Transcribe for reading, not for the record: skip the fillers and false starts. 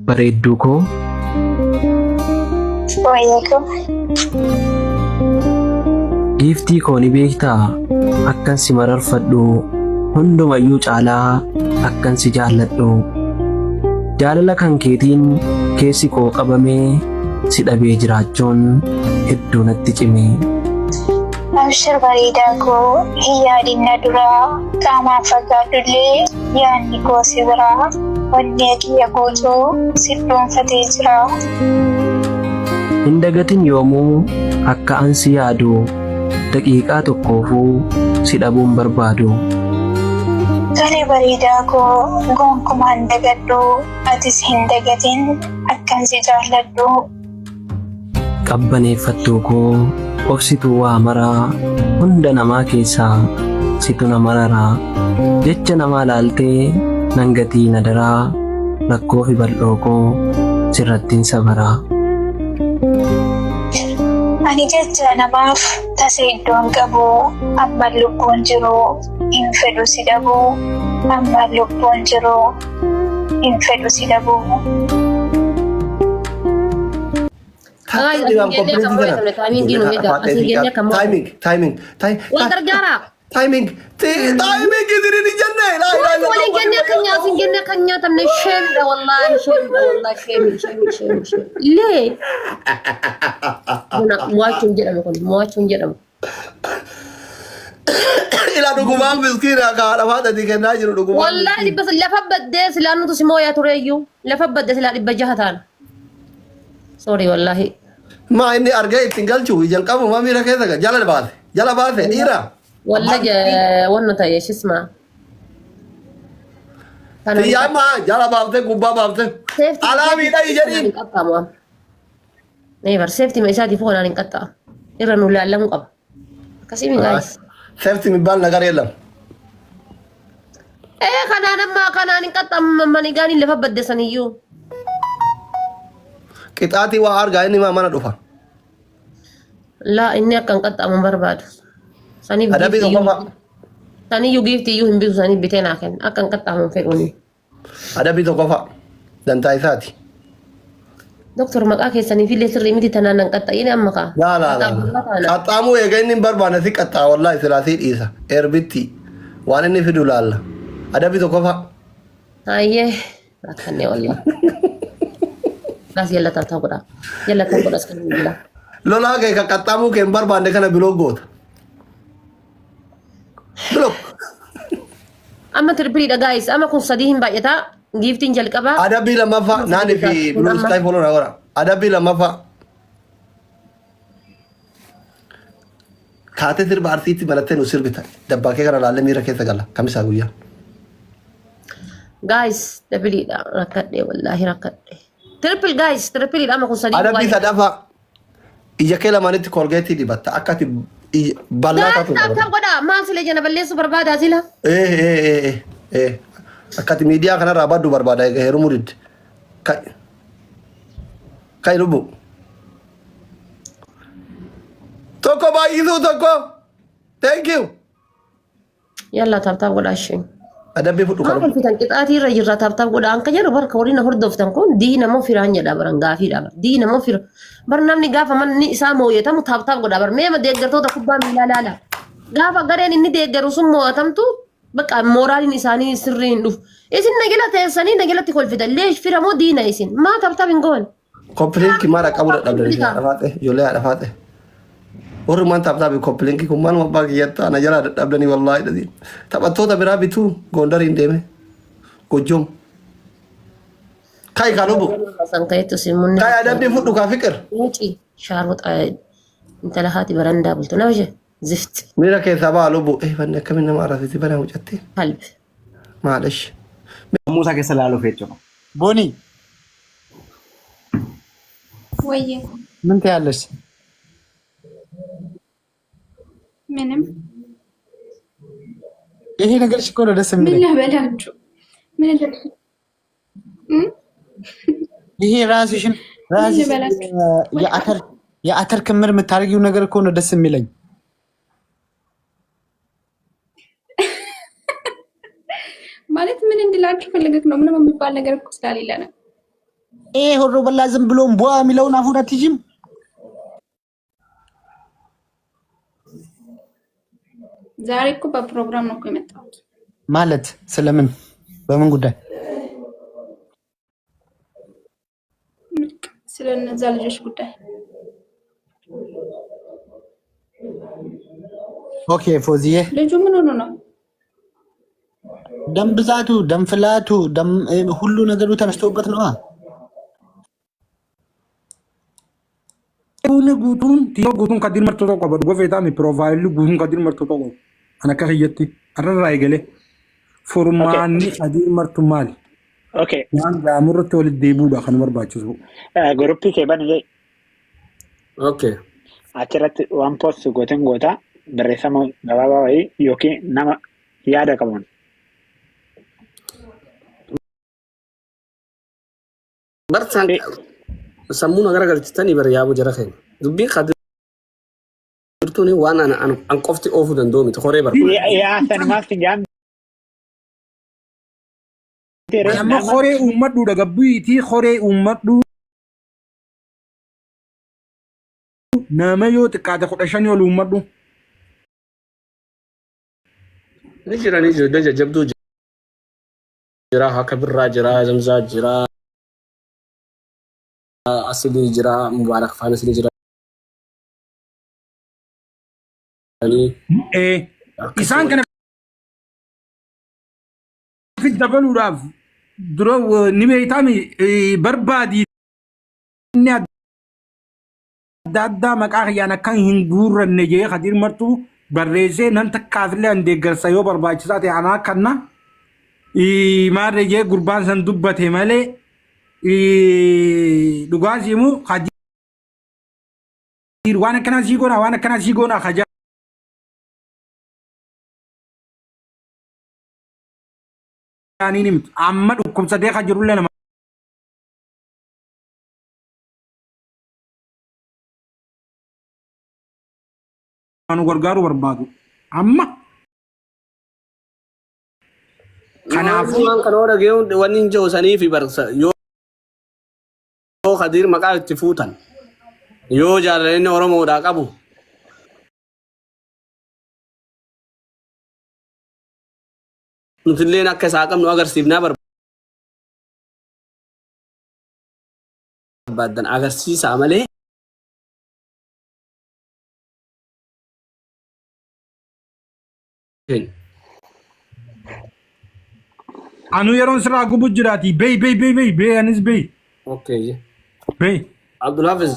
Bareedduu koo. Wayyee koo. Giiftii koo ni beektaa akkan si mararfadhu hundumayyuu caalaa akkan si jaalladhu. Jaalala kan keetiin keessi koo qabamee si dhabee jiraachuun hedduu natti cime. Abshir bareedaa koo hin yaadin na duraa qaamaan fagaadhullee yaadni koo si biraa onnee kiyya guutuu si dhuunfatee jira. Hin dagatin yoomuu akka an si yaadu daqiiqaa tokkoofuu si dhabuun barbaadu. Tole bareedaa koo gonkumaa hin dagadhu atis hin dagatin akkan si jaalladhu. Qabbaneeffattuu koo obsituu waa maraa hunda namaa keessaa situ na mararaa jecha namaa laaltee nan gatii na daraa rakkoo fi bal'oo koo sirrattin sabaraa. Ani jecha namaaf tasa iddoon qabu amman lubbuun jiru hin fedhu si dhabuu amman lubbuun jiru hin fedhu si dhabuu. Guys, asin jennee kan mo'atamne timing nu eega. Asin jennee kan mo'atamne. Timing, timing, Wal gargaaraa. timing, timing idin hin jenne. Laa ilaaha illallah. Waliin jennee kan asin jennee kan nyaatamne sheemidha wallaahi sheemidha wallaahi sheemi sheemi sheemi sheemi. Lee. Buna mo'achuun jedhamu kun mo'achuun jedhamu. Ila dhugumaan miskiina ka haadha faadhatii kennaa jiru dhugumaan. Wallaahi dhibba lafa baddee silaa nutu si mooyaa tureeyyuu lafa baddee silaa 600 taana. Sorry wallaahi. Maa inni argee ittiin galchu ijaan qabu maa miira keessa jala baase jala baase dhiira. Walla wanna ta'e shisma. Xiyyaa maa jala baaftee gubbaa baaftee. Alaa miidhagi jedhiin. Never safety ma isaatiif kanaan hin qaxxaamu. Irra nu laallamuu qaba. Akkasii mi guys. Safety የሚባል ነገር የለም። Ee kanaan amma kanaan hin qaxxaamu manigaaniin lafa baddeessan iyyuu. Qixaatii waa argaa inni maa mana dhufa. Laa inni akka hin qaxxaamu hin barbaadu. Saniif Adabbii giiftii iyyuu tokkoffaa. saniyyuu giiftii iyyuu hin bitu saniif bitee naa kenna. Akka hin qaxxaamu hin fedhu inni. Adabbii tokkoffaa. Dantaa isaati. Doktor maqaa keessaniif illee sirrii miti tanaan nan qaxxa'ine amma kaa. Laa laa laa. Maqaa taana. Qaxxaamuu eega inni hin barbaanne si qaxxaa wallaahi silaa sii dhiisa. Erbitti waan inni fidu laalla. Adabbii tokkoffaa. Hayyee rakkannee wallaahi. Gaas yalla taataa godhaa. Yalla tan godhas kan hin jira. Lolaa kee kan qaxxaamuu kee hin barbaanne kana biloo goota. Biloo. Amma tripleiidha guys. Amma kun sadii hin baay'ataa. Giiftiin jalqabaa. Adabbii lammaffaa naani fi blue sky follow na godha. Adabbii lammaffaa. Kaatee sirba arsiitti barattee nu sirbita. Dabbaa kee kana laallee miira keessa gala. Kamisaa guyyaa. Guys doubleiidha rakkadhee wallaahi rakkadhee. Triple guys tripleiidha amma kun sadii hin Adabbii baay'ata. sadaffaa. Ija kee lamaanitti Colgate dibatta. Akka ati bal'aa Guys taatu tap tap godhaa. Maal sila jana balleessuu barbaadaa sila. Eh eh eh eh eh. Akka ati miidiyaa kanarraa baddu barbaada egaa heerumuu didde. Kai. Kai lubbu. Tokko baay'isuu tokko. Thank you. Yalla tap tap godhaa isheen. Adabbii fudhu Maal kan. kolfitan qixaatii irra jirra tap tap godhaa anka jedhu barka warri na hordoftan kun diina moo firaan jedha baran gaafiidha bar diina moo fira bar namni gaafa manni isaa mooyatamu tap tap godhaa bar meema deeggartoota kubbaa miilaa laala gaafa gareen inni deeggaru sun moo'atamtu bakka mooraaliin isaanii sirrii hin dhufu isin nagela teessanii nagelatti kolfitan leesh fira moo diina isin maa tap tap hin goone. Copy link maal qabu dadhabdan haadha faaxe ijoollee haadha faaxe. Warri maan tap tapi copy link kun maaluma abbaa kiyyattaa na jalaa dadhabdanii wallaahi dhadhi. Taphattoota biraa bituu Gondariin deeme. Gojjoom. Kai kaa lubbu. San ka'etti isin munni. Kai adabbii fudhu kaa fiqir. Wuci shaarmuxa intala haati barandaa bultu nama ishee zifti Miira keessaa ba'a lubbu. Eh banni akkamiin nama arrasiti bana mucatte. kalbi. Maalish. Sammuu isaa keessa laaluuf jechuudha. ቦኒ ወየ ምን ትያለሽ? ምንም ይሄ ነገርሽ እኮ ነው ደስ ምን የሚለኝ። ልበላችሁ? ምን እ? ይሄ ራስሽን ምን ራስሽን ልበላችሁ? የአተር ክምር የምታደርጊው ነገር እኮ ነው ደስ የሚለኝ። ማለት ምን እንድላችሁ ፈልገክ ነው? ምንም የሚባል ነገር እኮ ስለሌለ ነው። ይሄ ሆሮ በላ ዝም ብሎ ቧ የሚለውን አፉን አትይዥም። ዛሬ እኮ በፕሮግራም ነው እኮ የመጣሁት። ማለት ስለምን በምን ጉዳይ? ስለ እነዛ ልጆች ጉዳይ። Okay ፎዚዬ፣ ልጁ ምን ሆኖ ነው? ደም ብዛቱ፣ ደም ፍላቱ፣ ደም ሁሉ ነገሩ ተነስቶበት ነዋ። Guutuun tiiyoo guutuun kan dirmartuu tokko qaba. Dhuga feetaa mi piroofaayilli guutuun kan dirmartuu tokko. An akka kiyyatti arrarraa eegalee furmaanni adii martu maali? Okay. Waan gaamurratti walitti deebi'uudha kan barbaachisu. Guruppii kee bani jee. Okay. Achirratti waan post gooteen goota barreeffama gabaabaa wayii yookiin nama yaada qabuun. Bartaan sammuu na garagalchitanii bara yaabuu jara keenya. Dubbiin qadirtuun waan an qofti oofuu danda'u miti horee barbaada. Yaa sanumaaf si jaan Amma horee uummadhuudha gabbiitii horee uummadhu nama yoo xiqqaate 15 ol uummadhu. Ni jiranii ijoollee jajjabduu jira, akka birraa jira, zamzaa jira, asilii jira, mubaarak faan asilii jira. Isaan kana dabaluudhaaf dura ni beektaami barbaadii inni adda addaa maqaa kiyyaan akka hin guurranne jee Khadiir Martuu barreessee nan takkaafillee an deeggarsa yoo barbaachisaa ta'e anaa kanna maarree jee gurbaan san dubbate malee dhugaan siimu Khadiir waan akkanaa sii goona waan akkanaa sii goona kajaa. Ni miti amma dhukkubsatee kan jirullee nama nu gargaaruu barbaadu amma. Kanaafuu waan kana hora gee'uun wanni hin jiru sanii fi barsa yoo Khadiir maqaa itti fuutan yoo jaalalli Oromoodhaa qabu nutilleen akka isaa qabnu agarsiifnaa barbaaddan agarsiisaa malee. Anu yeroon sirraa gubu jiraati. Bey bey bey bey bey anis bey. Okay. Bey. Abdul Hafiz.